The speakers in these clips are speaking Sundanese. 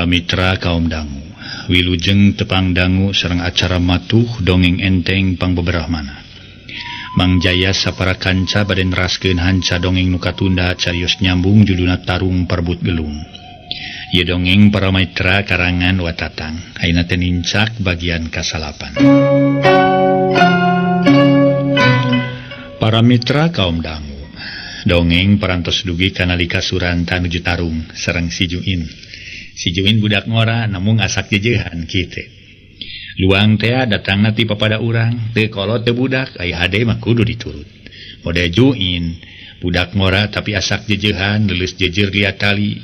Para mitra kaum dangu, wilujeng tepang dangu sareng acara matuh dongeng enteng pangbeberahmana. Mang Jaya sapara kanca bade neraskeun hanca dongeng nu katunda carios nyambung judulna Tarung Parebut Gelung. Ieu dongeng para mitra karangan Watatang. Ayeuna teh nincak bagian kasalapan. Para mitra kaum dangu, dongeng parantos dugi kanalika Suranta nuju tarung sareng si Juin. Si Juin budak ngora namung asak jejehan kitu. Luang tea datangna ti papada urang, teu kolot teu budak, ai hade mah kudu diturut. Mode Juin budak ngora tapi asak jejehan, leuleus jejer liat tali,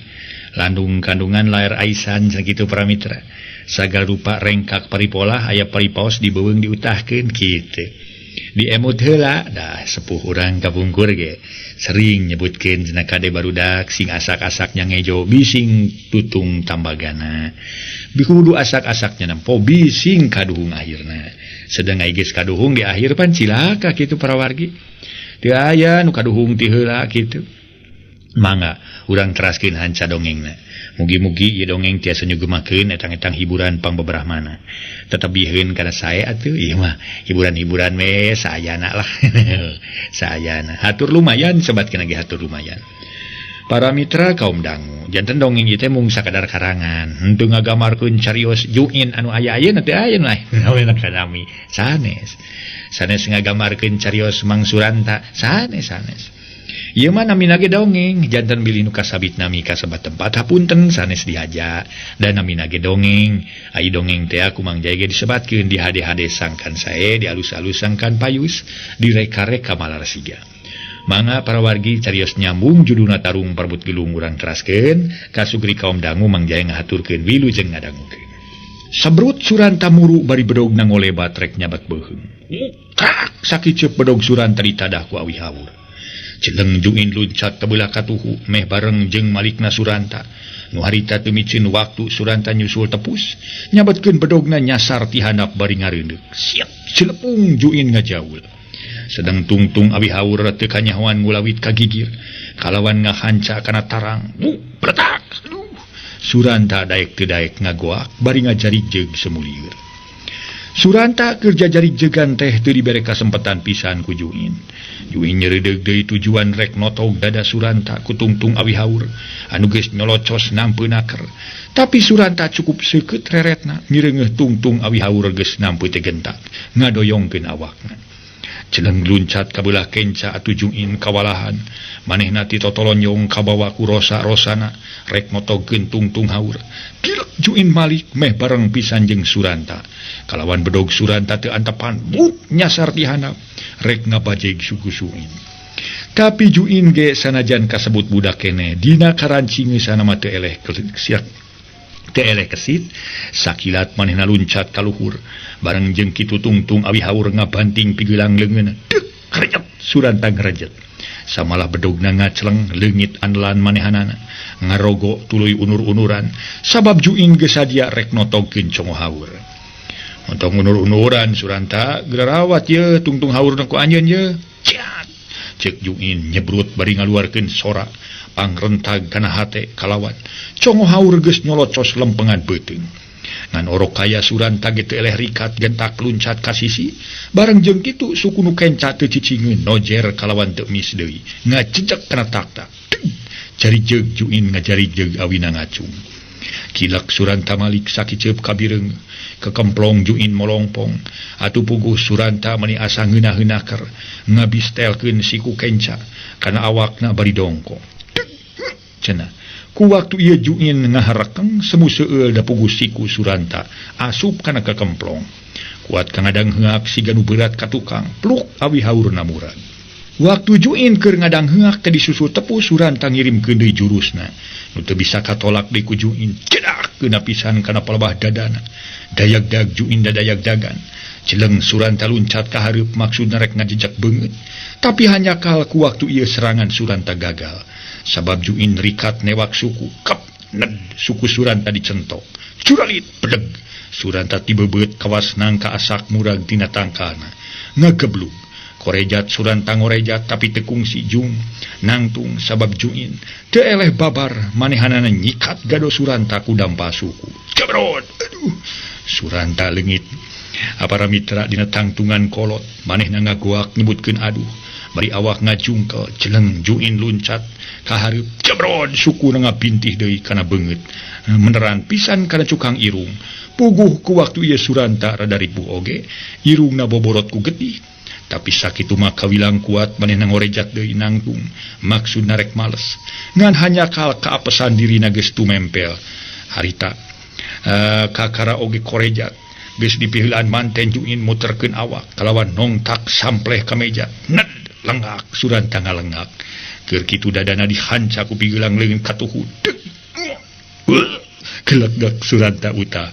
landung kandungan laer aisan sakitu para mitra. Sagala rupa rengkak paripolah aya paripaos dibeuweung diutahkeun kitu. Diemut heula dah sepuh urang kapungkur ge sering nyebutkeun cenah kade barudak sing asak-asaknya ngejo bising tutung tambagana. Bikudu asak-asaknya nempo bising kaduhung akhirna. Sedang ai geus kaduhung di akhir pan cilaka kitu para wargi. Teu aya nu kaduhung ti heula kitu. Mangga urang teraskeun hanca dongengna. Mugi-mugi ieu dongeng tiasa nyugemakeun etang-etang hiburan pangbeberahmana. Tetep biheun kana sae atuh ieu mah hiburan-hiburan we saayana lah. Saayana. Hatur lumayan sebatkeun ge hatur lumayan. Para mitra kaum dangu, janten dongeng ieu teh mung sakadar karangan, henteu ngagamarkeun carios Juin anu aya ayeuna teh aya lah. Naon kanami sanes. Sanes ngagamarkeun carios Mang Suranta, sanes sanes. Ieu mah namina ge dongeng, janten bilih nu kasabit nami kasebat tempat hapunten sanes dihaja. Dan namina ge dongeng, ai dongeng teh ku Mang Jaya ge disebatkeun di hade-hade sangkan sae, di alus-alus sangkan payus, direka-reka malarsiga. Mangga para wargi carios nyambung judulna Tarung Parebut Gelung urang teraskeun ka sugri kaum dangu Mang Jaya ngahaturkeun wilujeng ngadangukeun. Sabrut Suranta muru bari bedogna ngolebat rek nyabat beuheung. Krak sakiceup bedog Suranta ditadah ku awi haur. Celeng Juin luncat ka belah katuhu meh bareng jeung malikna Suranta. Nu harita teu miceun waktu Suranta nyusul tepus, nyabetkeun bedogna nyasar ti handap bari ngareundeuk. Siap cilepung Juin ngajaul. Sedang tungtung awi haur teu kanyahoan ngulawit ka gigir, kalawan ngahanca kana tarang. Bretak. Suranta daek teu daek ngagoak bari ngajari jeug semulieur. Suranta keur jajari jegan teh teu dibere kasempetan pisan ku Juin. Juin nyeredeug deui tujuan rek notog dada Suranta ku tungtung awi haur anu geus nyolocos nampeun naker. Tapi Suranta cukup seukeut reretna mireungeuh tungtung awi haur geus nampeun teh gentak ngadoyongkeun awakna. Celeng luncat ka beulah kenca atuh Juin kawalahan. Manehna ti totolonyong kabawa ku rosa-rosana rek notogkeun tungtung haur. Kilek Juin malik meh bareng pisan jeung Suranta. Kalawan bedog Suranta teu antepan, buk nyasar ti handap rek ngabajeg suku Juin. Tapi Juin ge sanajan kasebut budak keneh dina karancingeusana mah teu eleh siak teu eleh kesit. Sakilat manehna luncat ka luhur bareng jeung kitu tungtung awi haur ngabanting pigelang leungeunna. Deuk krejet Suranta ngrejet. Samalah bedogna ngaceleng leungit andelan manehanana ngarogo tuluy unur-unuran sabab Juin geus sadia rek notogkeun congo haur. Ontong unur-unuran Suranta gerawat ye tungtung haur ku anjeun ye. Ciat cek Juin nyebrut bari ngaluarkeun sora pangrentag kana hate kalawan congo haur geus nyolocos lempengan beuteung. Ngan orok kaya Suranta ge teu eleh rikat gentak luncat ka sisi bareng jeung kitu suku nu kenca teu cicingeun nojer kalawan teu mis deui ngajejek kana takta. Jari jeug Juin ngajari jeug awina ngacung. Kilek Suranta malik sakiceup kabireung kekemplong Juin molongpong atuh puguh Suranta meni asa ngeunah-heunaker ngabistelkeun siku kenca kana awakna bari dongko. Cenah ku waktu ieu Juin ngaharekeng semu seueul da puguh siku Suranta asup kana kekemplong. Kuat ka ngadang heak siga nu berat ka tukang pluk awi haurna murag. Waktu Juin keur ngadang heak teh disusul tepus Suranta ngirimkeun deui jurusna nu teu bisa katolak deui ku Juin. Cedak keuna pisan kana palebah dadana. Dayag-dag Juin dadayag-dagan. Celeng Suranta luncat ka hareup maksudna rek ngajejak beungeut. Tapi hanya kal ku waktu ieu serangan Suranta gagal. Sabab Juin rikat newak suku. Kep ned suku Suranta dicentok. Curalit bedeg. Suranta tibebeut kawas nangka asak murag tina tangkalna. Ngageblug. Korejat Suranta ngorejat tapi teu kungsi jung nangtung sabab Juin teu eleh babar manehanana nyikat gado Suranta ku dampa suku. Cebrot. Aduh. Suranta leungit. Para mitra dina tangtungan kolot manehna ngagoak nyebutkeun aduh. Bari awak ngajungkel jeleng Juin luncat ka hareup. Cebrot sukuna ngapintih deui kana beungeut. Meneran pisan kana cukang irung. Puguh ku waktu ieu Suranta rada ripuh oge, irungna boborot ku getih. Tapi sakitu mah kawilang kuat manehna ngorejat deui nangtung maksud narek males ngan hanya kal kaapesan dirina geus tumempel harita kakara oge korejat geus dipiheulaan manten Juin muterkeun awak kalawan nongtak sampleh ka meja ned lengak Suranta ngalengak keur kitu dadana dihanca ku pigeulang leungeun katuhu gelegak Suranta utah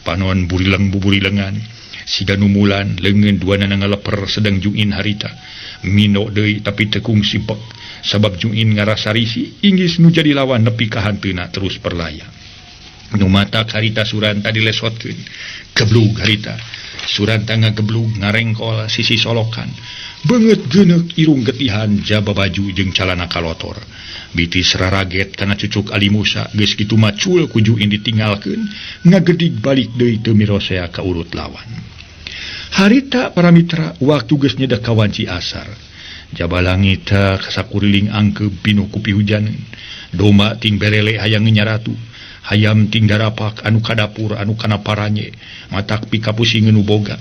panon burileng buburilengan siga numulan leungeun duanana ngaleper sedang Juin harita mino deui tapi teu kungsi pek sabab Juin ngarasa risi inggis nu jadi lawan nepi ka hanteuna terus perlaya nu matak harita Suranta dilesotkeun geblug harita Suranta ngageblug ngarengkol sisi solokan beungeut geuneuk irung getihan jaba baju jeung calana kalotor bitis raraget kana cucuk Ali Musa geus kitu macul ku Juin ditinggalkeun ngagedig balik deui teu mirosea ka urut lawan. Harita para mitra waktu geus nyedek ka wanci asar. Jaba langit kasakuriling angkeub pinuh ku pihujaneun. Domba ting berele hayang nyaratu, hayam ting darapak anu ka dapur anu kana paranye, matak pikapusingeun nu boga.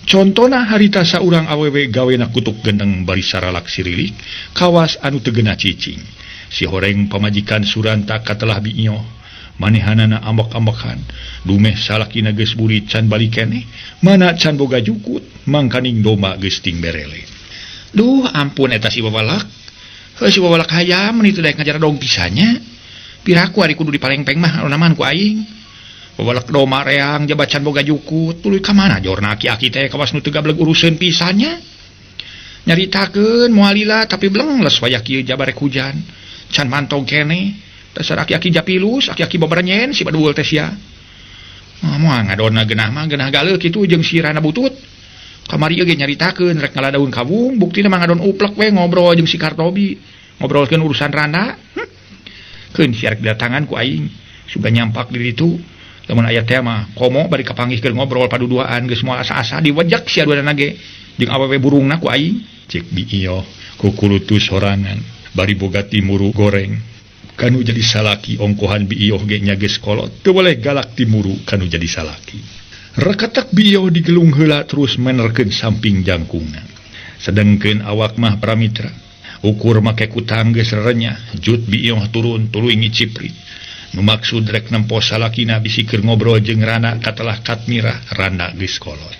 Contona harita saurang awewe gawena kutuk gendeng bari saralak sirilik, kawas anu teu geuna cicing. Si horeng pamajikan Suranta katelah biinyoh. Manehanana ambek-ambekan dumeh salakina geus burit can balik keneh mana can boga jukut mangkaning domba geus ting berele. Duh ampun eta si wawalak heuh si wawalak hayam meuni teu daek ngajar dong pisannya piraku ari kudu dipalengpeng mah anu ku aing wawalak domba reang jaba can boga jukut tuluy ka mana jorna aki-aki teh kawas nu teu gableg uruseun pisannya nyaritakeun moal lila tapi blengles wayah kieu jaba rek hujan can mantog keneh dasar aki-aki japilus, aki-aki babarenyen si badul teh sia. Moal ngadonna geunah mah geunah galeuh kitu jeung si Rana butut. Kamari ge nyaritakeun rek ngala daun kawung, buktina mah ngadon uplek we ngobrol jeung si Kartobi. Ngobrolkeun urusan Rana. Keun si arek didatangan ku aing, suga nyampak di ditu. Lamun aya teh mah komo bari kapanggih keur ngobrol paduduaan geus moal asa-asa diwejek sia duanana ge jeung awewe burungna ku aing. Cek biiyo kukulutus sorangan bari boga timuru goreng. Kanu jadi salaki ongkohan biiyoh ge nya geus kolot teu boleh galak timuru kanu jadi salaki. Rekatak biiyoh digelung heula terus menerkeun samping jangkungna. Sedengkeun awak mah pramitra ukur make kutang geus rerenyah jut biiyoh turun tuluy ngiciprit. Nu maksud rek nempo salakina bisi keur ngobrol jeung Rana katelah Katmirah Rana geus kolot.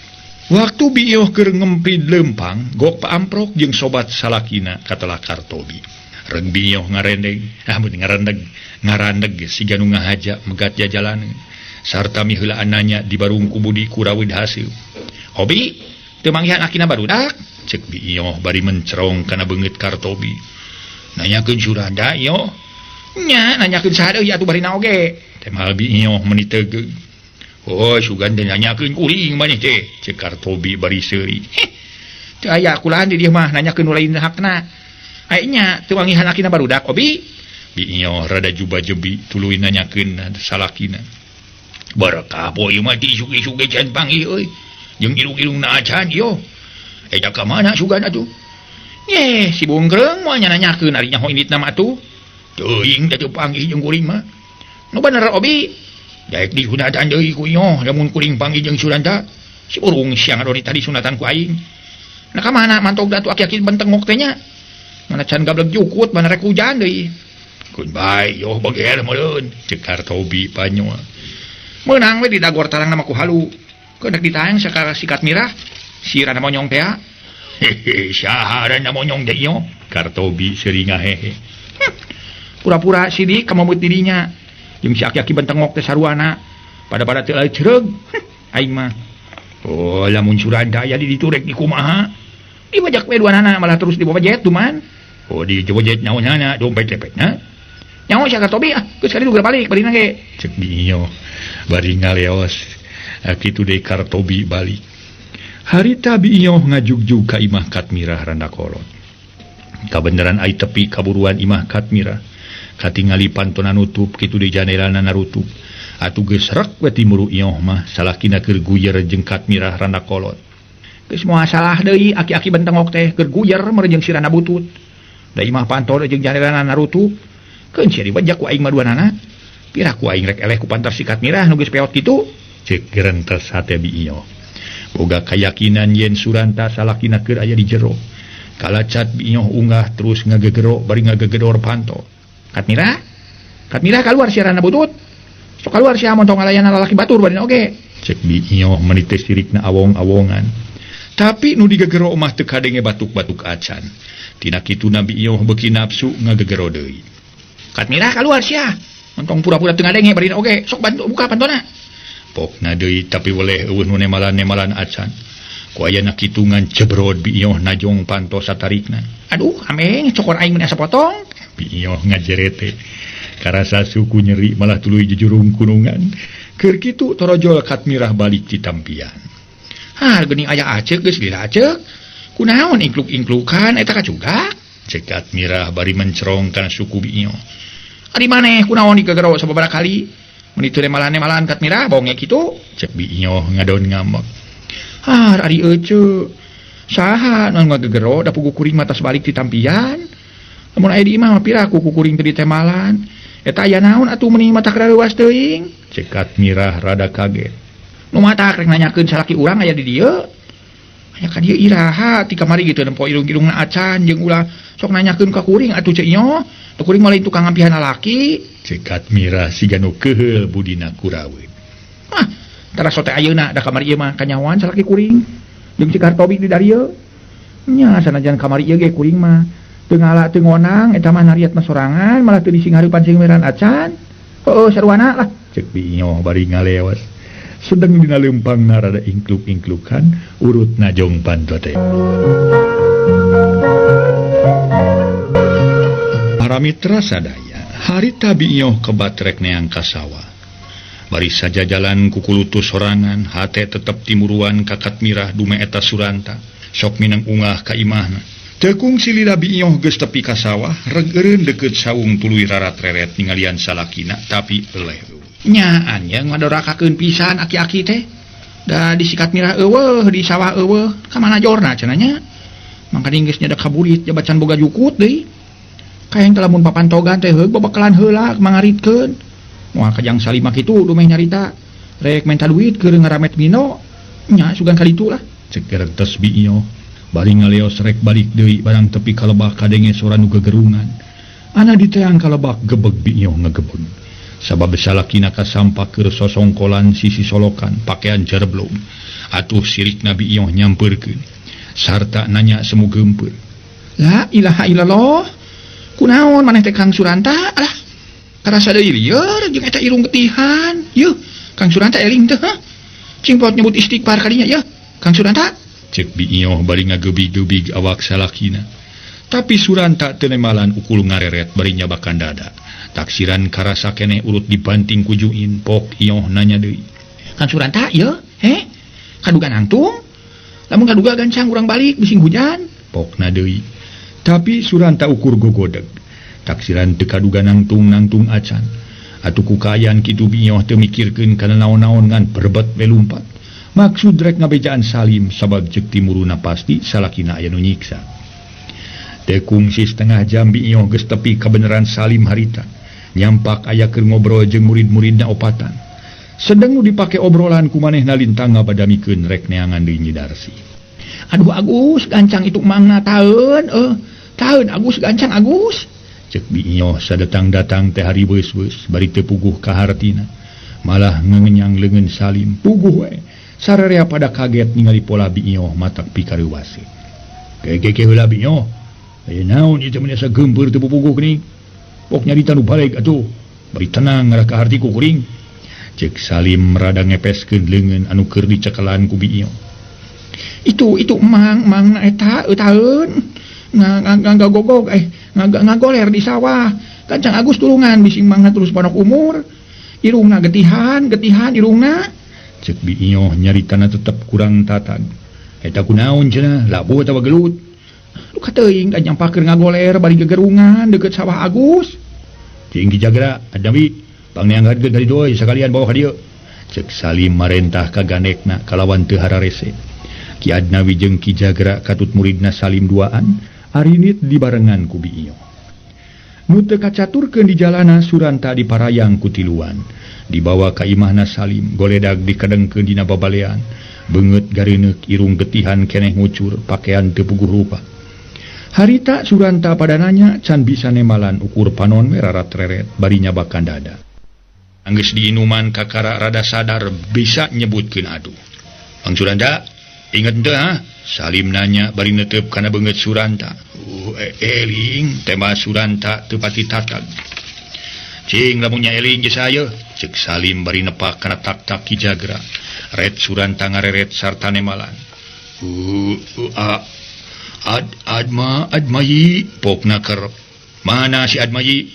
Waktu biiyoh keur ngemprid leumpang gok paamprok jeung sobat salakina katelah Kartobi. Reng biiyoh ngarendeg, ah mun ngarendeg, ngarandeg siga nu ngahaja megat jajalaneun. Sarta miheulaan nanya di barung ku Budi ku rawid hasil. Obi, teu manggihan akina barudak? Cek biiyoh bari mencerong kana beungeut Kartobi. Nanyakeun Suranda iyoh. Nya, nanyakeun saha deui atuh barina oge. Temal biiyoh meuni tegeug. Oh, sugan teh nanyakeun kuring maneh teh, cek Kartobi bari seuri. Teu aya kulahan di dieu mah nanyakeun nu lain hakna. Ayeuna teu wangihan akina barudak obi. Biiyoh rada juba-jebi tuluy nanyakeun salakina. Barakah poe mah ti isuk-isuk ge can panggih euy. Jeung irung-irungna acan ieu. Eta ka mana sugan atuh? Yeh, si bungkeung moal nanyakeun ari nyaho inditna mah atuh. Teuing teh teu panggih jeung kuring mah. Nu bener obi. Daek disunatan deui ku iyoh lamun kuring panggih jeung Suranta. Si burung siang adoni tadi sunatan ku aing. Nah ka mana mantog atuh aki-aki bentengok teh nya? Mana can gableg jukut mana rek hujan deui. Keun bae yoh bager meureun cek Kartobi panyoa. Meunang we didagor tarangna mah ku halu. Keun rek ditayang sakara sikat mirah si Rana monyong teh. Hehe saha Rana monyong teh ieu? Kartobi seuri ngahehe. Pura-pura sidik kamamut dirinya. Jeung si aki-aki bentengok teh saruana. Pada-pada teu laeu cereug. Aing mah. Oh lamun Suranta aya di ditu rek dikumaha? Dibajak we duanana malah terus dibawa jet duman. Oh di jet naonana dompet lepetna. Nyaho sia Kartobi ah, geus kaditu geura balik barina ge. Cek biiyoh bari ngaleos. Kitu deui Kartobi balik. Harita Bi Iyoh ngajugjug ka imah Katmirah randa kolot. Kabeneran ai tepi kaburuan imah Katmirah. Katingali pantona nutup kitu di jandelana narutup. Atuh geus rek we timuru Iyoh mah salakina keur guyer jeung Katmirah randa kolot. Geus moal salah deui aki-aki bentengok teh keur guyer meureun jeung si randa butut. Da imah pantona jeung jandelana narutup. Keun sia dibejak ku aing mah duanana. Pira ku aing rek eleh ku pantar si Katmirah nu geus peot kitu. Ceuk gerentes hate Bi Iyoh. Boga kayakinan yen Suranta salakina keur aya di jero. Kalacat Bi Iyoh unggah terus ngagegero bari ngagegedor panto. Katmirah? Katmirah kaluar sia randa butut. Sok kaluar sia montong ngalayanan lalaki batur badina oge. Cek Bi Iyoh meuni teh sirikna awong-awongan. Tapi nu digegero mah teu kadenge batuk-batuk acan. Tina kituna Bi Iyoh beuki nafsu ngagegero deui. Katmirah kaluar sia. Montong pura-pura teu ngadenge badina oge. Sok bantu buka pantona. Pokna deui tapi weleh eueuh nu nemalan-nemalan acan. Ku ayana kitungan cebrod Bi Iyoh najong panto satarikna. Aduh, ameng cokor aing mun asa potong. Bi Iyoh ngajerete. Karasa suku nyeri malah tuluy jujurung kunungan. Keur kitu torojol Katmirah balik ti tampian. Hah, geuning aya aceuk geus lila aceuk. Kunaon ingkluk-ingklukan eta kacugak? Cek Katmirah bari mencerong kana suku Bi Iyoh. Ari maneh kunaon digagero sababaraha kali? Mun itu nemalan-nemalan Katmirah bonge kitu. Cek Bi Iyoh ngadon ngambek. Har ari ece. Saha nu ngagegero da pugu kuring mah tas balik ti tampian. Lamun aya di imah mah pira ku kuring teh ditemalan. Eta aya naon atuh meuni mata karareuwas teuing? Cek Katmirah rada kaget. Nu matak rek nanyakeun salaki urang aya di dieu. Aya ka dieu iraha ti kamari gitu nempo irung-irungna acan jeung ulah sok nanyakeun ka kuring atuh Ceu Iyoh. Teu kuring mah lain tukang ngampihan lalaki. Cek Katmirah siga nu keuheul budina kuraweun. Ah, tara sote ayeuna da kamari ieu mah kanyahoan salaki kuring. Jeung si Kartobi di darieu. Nya sanajan kamari ieu ge kuring mah teu ngala teu ngonang eta mah nariat mah sorangan malah teu disinghareupan sing meran acan. Heueuh sarwana lah. Cek Bi Iyoh bari ngalewas. Sedeng dina leumpangna rada ingkluk-ingklukan urut najong panto teh. Para mitra sadaya, harita Bi Iyoh kebat rek neang ka sawah. Bari sajajalan kukulutus sorangan, hate tetep timuruan ka Katmirah dume eta Suranta, sok minang ungah ka imahna. Teu kungsi lila Bi Iyoh geus tepi ka sawah, reg eureun deukeut saung tuluy rarat-reret ningalian salakina tapi eleh. Nyaan ye ngadorakakeun pisan aki-aki teh. Da di si Katmirah eueuh, di sawah eueuh, ka mana jorna cenah nya? Mangkaning geus nyedak kaburit jabacan boga jukut deui. Kaeng teh lamun papantogan teh heug babakalan heula mangaritkeun. Moal kajang salima kitu dumeh nyarita. Rek menta duit keur ngaramet mino. Nya sugan kalitu lah. Cek gerentes Bi Iyoh. Bari ngaleos rek balik deui barang tepi kalebak kadenge sora nu gegerungan. Ana diteang kalebak gebeg Bi Iyoh ngegebeg. Sabab salakina kasampak keur sosongkolan sisi solokan pakaian jerblong. Atuh sirikna Bi Iyoh nyampeurkeun sarta nanya semu geumpeur. La ilaha illallah. Kunaon maneh teh Kang Suranta? Alah. Karasa deui lieur jeung eta irung getihan. Yeuh, Kang Suranta eling teh hah? Cing pot nyebut istighfar kadinya yeuh. Kang Suranta? Cek Bi Iyoh bari ngagebig-gebig awak salakina. Tapi Suranta teu nemalan ukul ngareret bari nyabakan dada. Taksiran karasa keneh urut dibanting ku Juin, pok Iyoh nanya deui. Kang Suranta yeuh, heh? Kaduga nangtung? Lamun kaduga gancang urang balik bising hujan. Pokna deui. Tapi Suranta ukur gogodeg. Taksiran teu kaduga nangtung-nangtung acan. Atuh ku kaayaan kitu Bi Iyoh teu mikirkeun kana naon-naon ngan berebet we lumpat. Maksud rek ngabejaan Salim sabab ceuk timuruna pasti salakina aya nu nyiksa. Teu kungsi setengah jam Bi Iyoh geus tepi kabeneran Salim harita. Nyampak aya keur ngobrol jeung murid-muridna opatan. Sedeng nu dipake obrolan ku manehna lintang ngabadamikeun rek neangan deui Nyi Darsi. Aduh Agus, gancang itu mangna taeun, taeun Agus gancang Agus. Cek Bi Iyoh sadatang-datang teh hari beus-beus bari teu puguh ka hartina. Malah ngengenyang leungeun Salim, puguh we. Sararea pada kaget ningali pola Bi Iyoh matak pikareuwase. Keke heula Bi Iyoh. Aya naon ieu teh mun asa geumpeur teu puguh geuning. Pok nyarita nu baleg atuh. Bari tenang ngarah ka harti ku kuring. Cek Salim rada ngepeskeun leungeun anu keur dicekelan ku Bi Iyoh. Itu mang mang eta taeun. Ngagogog ngagoler di sawah. Kancang Agus tulungan bising mangna terus panok umur. Irungna getihan, getihan irungna. Cek Bi Iyoh nyaritana tetep kurang tatag. Eta kunaon cenah labuh atawa gelut. Lu kateuing da nyampakeun ngagoler bari gegerungan deukeut sawah Agus. Cing Ki Jagra, Adnawi, pangneangkeun ka ditu euy sakalian bawa ka dieu. Cek Salim marentah ka ganekna kalawan teu hararese. Ki Adnawi jeung Ki Jagra katut muridna Salim duaan arinit dibarengan ku Biio. Nu teu kacaturkeun di jalana Suranta diparayang ku tiluan. Dibawa ka imahna Salim, goledag dikedengkeun dina babalean. Beungeut gareuneuk irung getihan keneh ngucur, pakean teu puguh rupa. Harita Suranta pada nanya can bisa nemalan ukur panon we rarat-reret bari nyabakan dada. Anggeus diinuman kakara rada sadar bisa nyebutkeun aduh. Mang Suranta, inget teu ha? Salim nanya bari netep kana beungeut Suranta. Eling tema Suranta teu pati tatag. Cing lamun nya eling geus aya, ceuk Salim bari nepak kana tak-tak Ki Jagra. Ret Suranta ngareret sarta nemalan. Ad Adma Admayi pokna kerep. Mana si Admayi?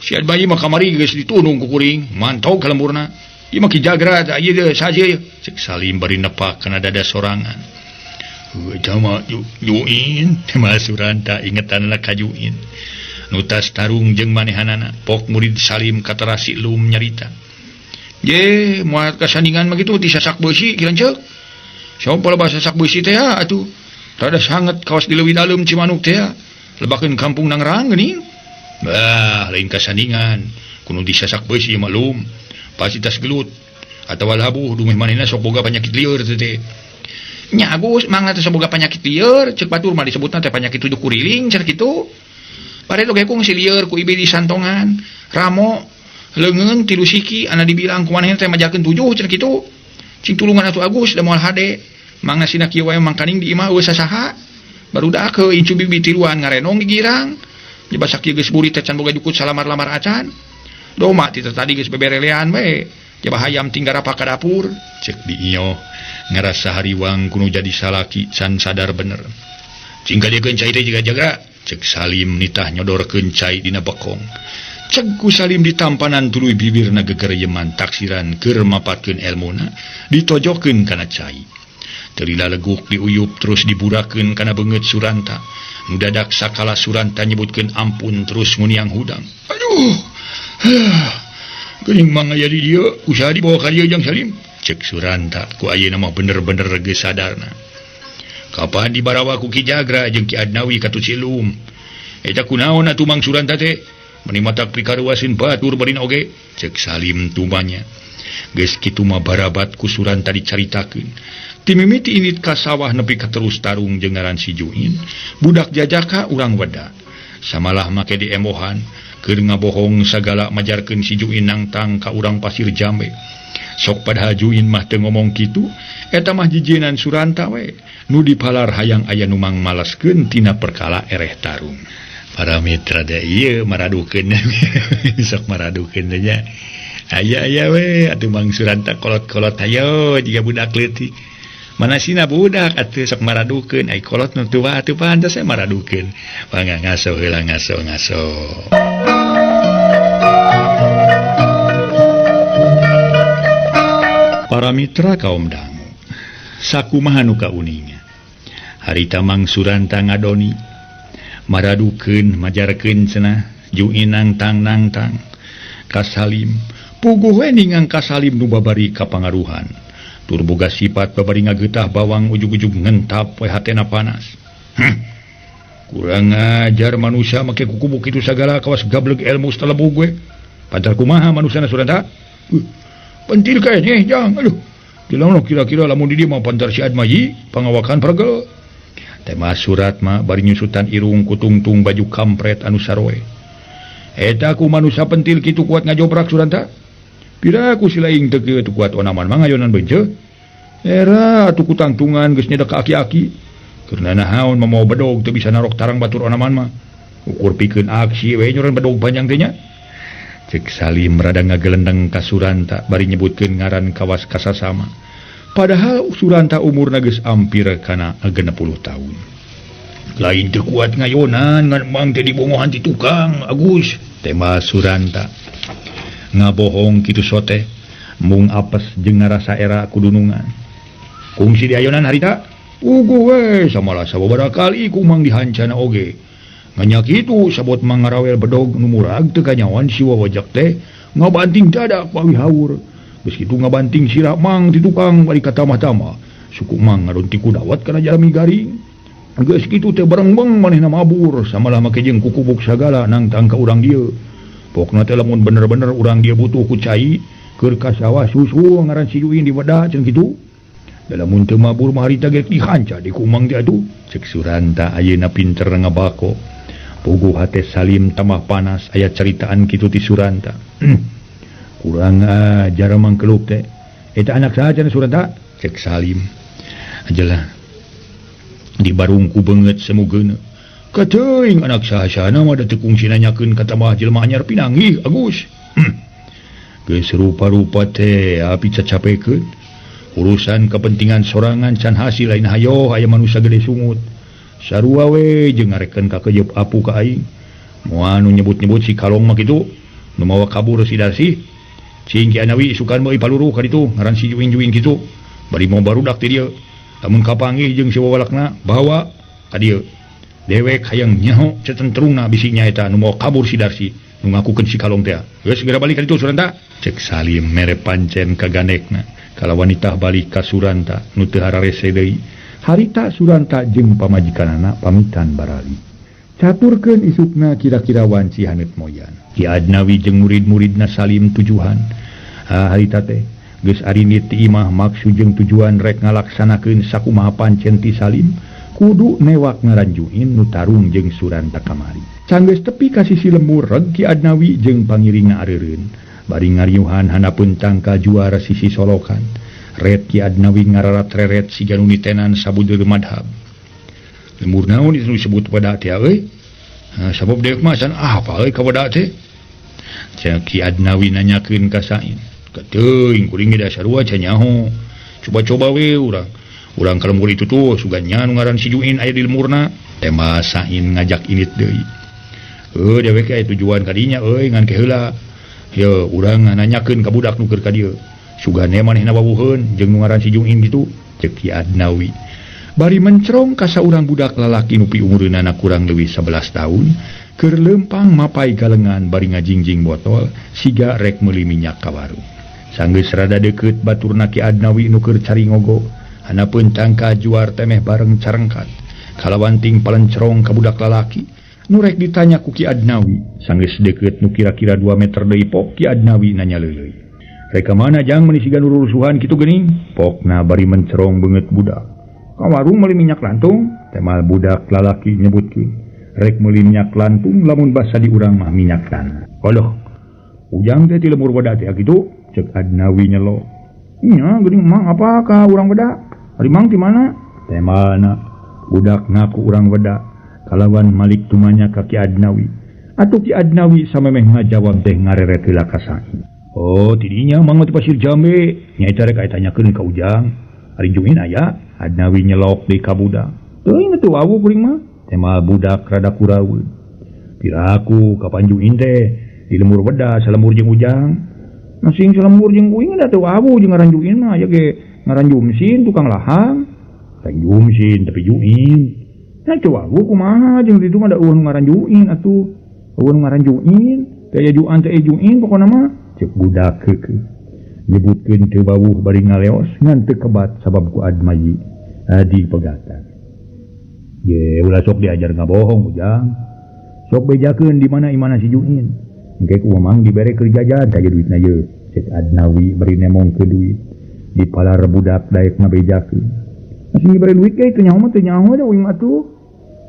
Si Admayi mah kamari geus ditunung ku kuring, mantau ka lemburna. Ieu mah Ki Jagra tah ieu deui saja ieu. Ceuk Salim bari nepak kana dada sorangan. Eta mah Juin, mah Suranta ingetanna ka Juin. Nu tas tarung jeung manehanana, pok murid Salim katarasi lum nyarita. Ye, moal kasandingan mah kitu ti sasak beusi kieu ceuk. Sopo loba sasak beusi teh atuh. Rada sanget kawas di leuwih dalem Cimanuk teh lebakeun kampung Nangrang geuning. Bah, lain kasandingan kudu disasak beusi maklum. Pasti tas gelut atawa labuh dumeh manehna sok boga penyakit lieur teh. Nya Agus mangga teh sok boga penyakit lieur, ceuk batur mah disebutna teh penyakit tujuh kuriling cenah kitu. Bare oge kungsi lieur ku ibi disantongan. Ramo leungeun tilu siki ana dibilang ku manehna teh majakeun tujuh cenah kitu. Cing tulungan atuh Agus da moal hade. Mangga sina kieu wae mangkaning di imah eueuh sasaha. Barudak heuh incu bibi tiluan ngarenong di girang. Jeba sakieu geus burit teh can boga jukut salamar-lamar acan. Doma ti tadi geus beberelean we. Jeba hayam tinggal rapa ka dapur. Cek di iyo ngarasa hariwang kuno jadi salaki can sadar bener. Cing kadiekeun cai teh jiga jaga. Cek Salim nitah nyodorkeun cai dina bekong. Cek ku Salim ditampanan tuluy bibirna gegereyeman taksiran keur mapatkeun elmuna ditojokeun kana cai. Terila leguk diuyup terus diburakeun kana beungeut Suranta. Nu dadak sakala Suranta nyebutkeun ampun terus nguniang hudang. Aduh. Geuning mah aya di dieu, usaha dibawa ka dieu jang Salim. Cek Suranta ku ayeuna mah bener-bener geus sadarna. Kapan dibarawa ku Ki Jagra jeung Ki Adnawi katut Silum. Eta kunaon atuh Mang Suranta teh? Meni matak pikaruaseun batur barina oge. Cek Salim tumanya. Geus kitu mah barabat ku Suranta dicaritakeun. Timimiti init ka sawah nepi ka terus tarung jeung ngaran si Juin, budak jajaka urang weda. Samalah make diembohan, keur ngabohong sagala majarkeun si Juin nangtang ka urang Pasir Jambe. Sok padahal Juin mah teu ngomong kitu, eta mah jijienan Suranta we, nu dipalar hayang aya nu mangmalaskeun tina perkala ereh tarung. Para mitra da ieu maradukeun sok maradukeun nya. Aya-aya we atuh Mang Suranta kolot-kolot hayo jiga budak leutik. Mana sina budak atuh sok maradukeun ai kolot nu tua atuh pantes we maradukeun. Mangga ngaso heula ngaso ngaso. Para mitra kaum dangu, sakumaha nu kauninga. Harita Mang Suranta ngadoni maradukeun majarkeun cenah Juin nangtang nangtang ka Salim. Puguh we ningang ka Salim nu babari kapangaruhan. Tur boga sifat babari ngagetah bawang ujug-ujug ngentap we hatena panas. Kurang ajar manusia make kukubu kitu sagala kawas gableg ilmu setelebug we. Pancar kumaha manusana Suranta? Pentil kae jang aduh. Dilamun kira-kira lamun di dieu mah pancar si Admayi pangawakan pergel. Tema surat mah bari nyusutan irung kutungtung baju kampret anu saroe. Eta ku manusia pentil kitu kuat ngajobrak Suranta. Pira ku silaing teu kieu teu kuat onaman mah ngayonan beunce. Era atuh kutangtungan geus nyedak ka aki-aki. Keur nanahaon mah mawa bedog teu bisa narok tarang batur onaman mah. Ukur pikeun aksi we nyoran bedog panjang teh nya. Cek Salim rada ngagelendeng ka Suranta bari nyebutkeun ngaran kawas kasasama. Padahal Suranta umurna geus ampir kana 60 tahun. Lain teu kuat ngayonan ngan mang teh dibongohan ti tukang Agus. Tema Suranta ngabohong kitu sote mung apes jeung ngarasa era kudunungan. Kungsi diayonan harita Puguh we samalah sababaraha kali ku Mang dihancana oge. Nganyak kitu sabot Mang ngarawel bedog nu murag teu kanyawan si wawajak teh ngabanting dadak pawi haur. Geus kitu ngabanting sirah Mang ti tukang bari katamah-tamah. Suku Mang ngadon ti kudawat kana jalmi garing. Geus kitu teh barengbeng manehna mabur samalah make jeung kukubuk sagala nangtang ka urang dieu. Pokna teh lamun bener-bener urang dieu butuh ku cai keur ka sawah susu ngaran si Juin di weda cenah kitu. Lamun teu mabur mah harita ge dihanca di ku Mang teh atuh. Cek Suranta ayeuna pinter ngabako. Puguh hate Salim tambah panas aya caritaan kitu ti Suranta. Kurang ajar Mang Keluk teh. Eta anak saha cenah Suranta? Cek Salim. Ajalah. Di barungku beungeut semugeuna. Kateuing anak saha-sahana mah da teu kungsi nanyakeun ka tambah jelema anyar pinanggih Agus. Geus rupa-rupa teh api cacapekeun. Urusan kepentingan sorangan can hasil lain hayo aya manusia gede sungut. Sarua we jeung ngareken ka kejep apu ka aing. Moal nu nyebut-nyebut si Kalong mah kitu, nu mawa kabur si Darsi. Cing Ki Anawi isukan meuli paluruh ka ditu ngaran si Juing-juing kitu. Bari mau barudak ti dieu. Lamun kapanggih jeung si wawalakna bawa ka dieu. Dewek hayang nyaho cetentrungna bisi nyaeta nu mawa kabur si Darsi, nu ngakukeun si Kalong teh. Geus segera balik ka ditu Suranta. Cek Salim mere pancen ka gandekna. Kalawan nitah balik ka Suranta nu teu hararese deui. Harita Suranta jeung pamajikanana pamitan barali. Caturkeun isukna kira-kira wanci haneut moyan. Ki Adnawi jeung murid-muridna Salim tujuhan. Harita teh geus arinit ti imah maksud jeung tujuan rek ngalaksanakeun sakumaha pancen ti Salim kudu newak ngaranjuin nu tarung jeung Suranta kamari. Canggeus tepi ka sisi lembur reg Ki Adnawi jeung pangiringna areureun. Bari ngariuhan handapeun tangka juara sisi solokan. Ret Ki Adnawi ngararat reret siga nu nitenan sabudeur madhab. Lembur naon itu disebut weda teh euy? Sabab dewek mah can apa euy ka weda teh? Cek Ki Adnawi nanyakeun ka Sain. Kateuing kuring ge da sarua can nyaho. Coba-coba we urang. Urang ka lembur itu tuh sugan nya nu ngaran si Juin aya di lemurna. Tema Sain ngajak init deui. Heuh dewek aya tujuan ka dinya euy ngan ke heula. Ye urang nanyakeun ka budak nu keur ka dieu. Sugane manehna wawuheun jeung nu ngaran si Juin kitu. Cek Ki Adnawi. Bari mencrong ka saurang budak lalaki nu piumureunana kurang leuwih 11 tahun, keur leumpang mapai galengan bari ngajingjing botol siga rek meuli minyak ka warung. Sanggeus rada deukeut baturna Ki Adnawi nu keur cari ngogo, handapeun tangka juar temeh bareng carengkat. Kalawan ting palencerong ka budak lalaki nu rek ditanya ku Ki Adnawi. Sanggeus deukeut nu kira-kira 2 meter deui pok Ki Adnawi nanya leuleuy. Rek ka mana jang meuni siga nu rurusuhan kitu geuning? Pokna bari mencerong beungeut budak. Ka warung meuli minyak lantung, temal budak lalaki nyebutkeun. Rek meuli minyak lantung lamun basa di urang mah minyak tanah. Aloh, ujang teh ti lembur weda teh kitu? Cek Adnawi nyelo. Nya geuning mang apa ka urang weda? Ari mang ti mana? Temalna budak ngaku urang weda. Kalawan malik tumanya ka Ki Adnawi. Atuh Ki Adnawi samemeh ngajawab teh ngareret heula ka Sain. Oh, tidinya mang ti Pasir Jambe. Nyaeta rek aya tanyakeun ka Ujang. Ari Juin aya? Adnawi nyelok deui ka budak. Teuing atuh wawuh kuring mah. Temal budak rada kuraweun. Piraku ka Panjuin teh di lembur weda salembur jeung Ujang. Masing salembur jeung kuing da teu wawuh jeung ngaran Juin mah aya ge ngaran Jumsin tukang lahang. Lain Jumsin tapi Juin. Nah teu wawuh kumaha jeung ditu mah da eueuh nu ngaran Juin atuh. Eueuh nu ngaran Juin, teh aya Juan teh aya Juin pokona mah. Cek budak keukeuh. Nyebutkeun teu wawuh bari ngaleos ngan teu kebat sabab ku Admayi di pegatan. Ye ulah sok diajar ngabohong Ujang. Sok bejakeun di mana imana si Juin. Engke ku Mamang dibere keur jajan ka duitna ye. Cek Adnawi bari nemong ke duit. Di palar budak daek ngabejakeun. Masih dibere duit ge teu nyaho mah teu nyaho da uing atuh.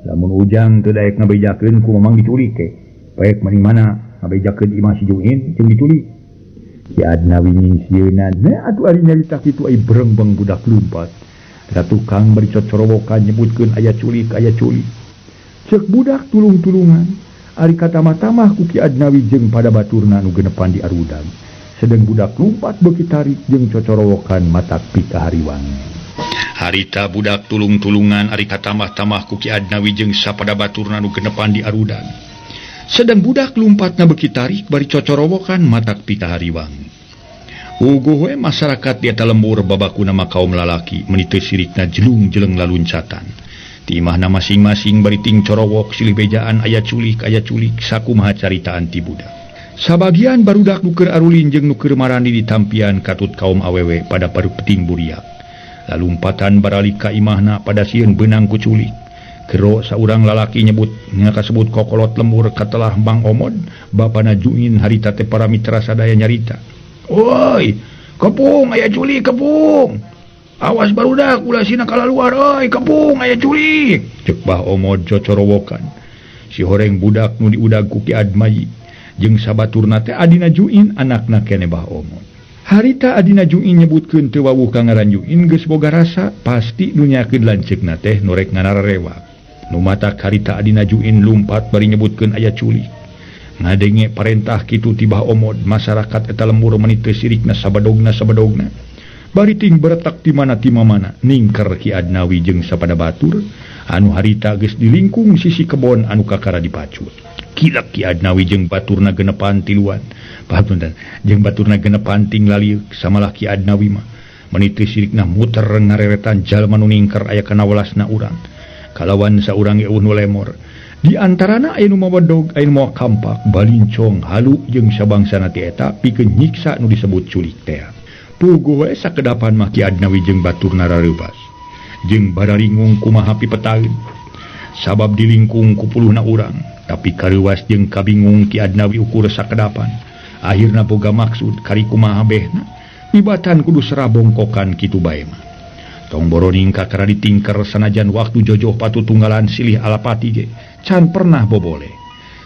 Lamun Ujang teu daek ngabejakeun ku Mamang diculik ke. Baik maning mana ngabejakeun imah si Juin jeung diculik. Ki Adnawi nyingsieunan. Nah atuh ari nyarita kitu ai berengbeng budak lumpat. Eta tukang bari cocorowokan nyebutkeun aya culik aya culik. Ceuk budak tulung-tulungan. Ari katamah-tamah ku Ki Adnawi jeung pada baturna nu genepan di arudan. Sedeng budak lumpat beuki tarik jeung cocorowokan matak pikahariwang. Harita budak tulung-tulungan ari katamah-tamah ku Ki Adnawi jeung sapada baturna nu genepan di arudan. Sedang budak lumpatna beuki tarik bari cocorowokan matak pikahariwang. Puguh we masyarakat di eta lembur babakuna mah kaum lalaki meuni teu sirikna jelung-jeleng laluncatan. Ti imahna masing-masing bari ting corowok silih bejaan aya culik sakumaha caritaan ti budak. Sabagian barudak nu keur arulin jeung nu keur marandi ditampian katut kaum awewe pada parupeting buriak. Lalumpatan baralik ka imahna pada sieun beunang ku culik. Kero saurang lalaki nyebut kasebut kokolot lembur katelah Mang Omod, bapana Juin harita teh para mitra sadaya nyarita. Oi, kepung aya culik kepung. Awas barudak ulah sina kalaluar euy, kepung aya culik. Ceuk Bah Omod cocorowokan. Si horeng budak nu diudag ku Ki Admayi jeung sabaturna teh adina Juin anakna keneh Bah Omod. Harita adina Juin nyebutkeun teu wawuh ka ngaran Juin geus boga rasa pasti nu nyakeun lanceukna teh nu rek nganarewak. Nu matak harita adina Juin lumpat bari nyebutkeun aya culik. Ngadenge parentah kitu ti Bah Omod, masyarakat eta lembur meuni teu sirikna sabadogna. Bari ting beretak ti mana ti mamana ningker Ki Adnawi jeung sapada batur anu harita geus dilingkung sisi kebon anu kakara dipacut. Kilak Ki Adnawi jeung baturna genepan tiluan. Pahapunten, jeung baturna genepan ting laliuk samalah Ki Adnawi mah meuni teu sirikna muter ngareretan jalma nu ningker aya kana welasna urang. Kalawan saurang ge eueuh nu lemor. Di antarana aya nu mawa dog, aya nu mawa kampak, balincong, halu jeung sabangsana ti eta pikeun nyiksa nu disebut culik teh. Puguh we sakedapan mah Ki Adnawi jeung baturna rareupas. Jeung bararingung kumaha pipetaeun. Sabab dilingkung ku puluhna urang, tapi kareuwas jeung kabingung Ki Adnawi ukur sakedapan. Akhirna boga maksud kari kumaha behna, tibatan kudu serabongkokan kitu bae mah. Tong boroning kakara ditingker sanajan waktu jojoh patutunggalan silih alapati ge can pernah boboleh.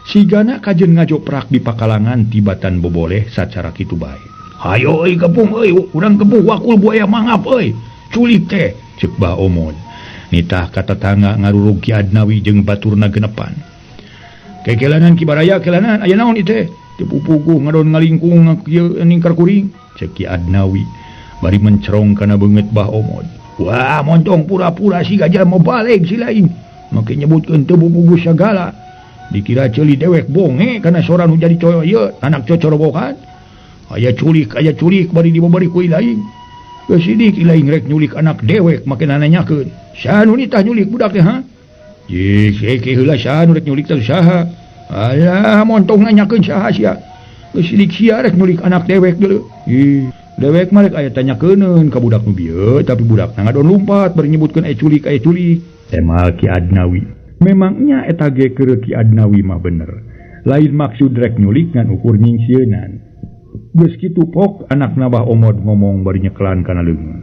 Sigana kajen ngajoprak di pakalangan tibatan boboleh sacara kitu bae. Hayo euy kepung euy, urang kepung wakul buaya mangap euy. Culik teh ceuk Bah Omod. Nitah ka tetangga ngarurug Ki Adnawi jeung baturna genepan. Kekelanan Ki Baraya kelanan aya naon ieu teh? Teu pupuguh ngadon ngalingkung kieu ningkar kuring ceuk Ki Adnawi bari mencerong kana beungeut Bah Omod. Wah, montong pura-pura si gajah mau balik si lain. Make nyebutkeun teu pupuguh sagala. Dikira ceuli dewek bonge kana sora nu jadi coyo ieu anak cocorobokan. Aya culik bari dibabari ku ilaing. Geus sidik ilaing rek nyulik anak dewek make nanyakeun. Saha nu nitah nyulik budak teh ha? Jih, seke heula saha nu rek nyulik teh saha? Alah, montong nanyakeun saha sia. Geus sidik sia rek nyulik anak dewek deuleu. Ih, dewek mah rek aya tanyakeunkeun ka budak nu bieu, tapi budakna ngadon lumpat bari nyebutkeun aya culik, aya culik. Temal Ki Adnawi. Memangnya eta ge keur Ki Adnawi mah bener. Lain maksud rek nyulik ngan ukur nyingsieunan. Geus kitu pok anakna Bah Omod ngomong bari nyekelan kana leungeun.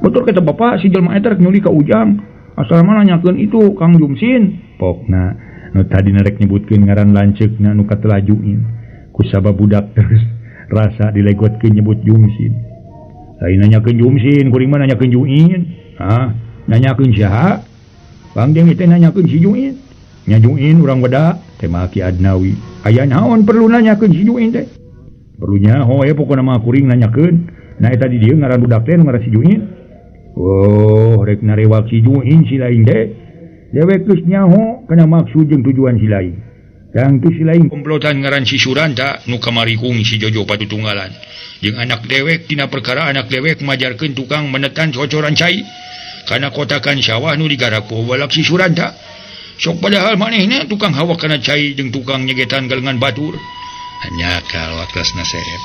Betul kata bapak si jelema eta rek nyulik ka Ujang. Asal mah nanyakeun itu Kang Jumsin. Pokna nu tadina rek nyebutkeun ngaran lanceukna nu katelah Juin. Ku sabab budak terus rasa dilegotkeun nyebut Jumsin. Lain nanyakeun Jumsin, kuring mah nanyakeun Juin. Hah, nanyakeun saha? Bang jeung teh nanyakeun si Juin. Nya Juin urang weda teh mah Ki Adnawi. Aya naon perlu nanyakeun si Juin teh? Perlu nyaho we pokona mah kuring nanyakeun. Nah eta di dieu ngaran budak teh ngaran si Juin. Oh, rek narewak si Juin si lain teh. Dewek geus nyaho kana maksud jeung tujuan si lain. Yang tu si lain komplotan ngaran si Suranta nu kamarikung si Jojo patutunggalan. Jeung anak dewek tina perkara anak dewek majarkeun tukang menetan cocoran cai kana kotakan sawah nu digarap ku balak si Suranta. Sok padahal manehna tukang hawa kana cai jeung tukang nyegetan galengan batur. Hanya kalau atasna seep.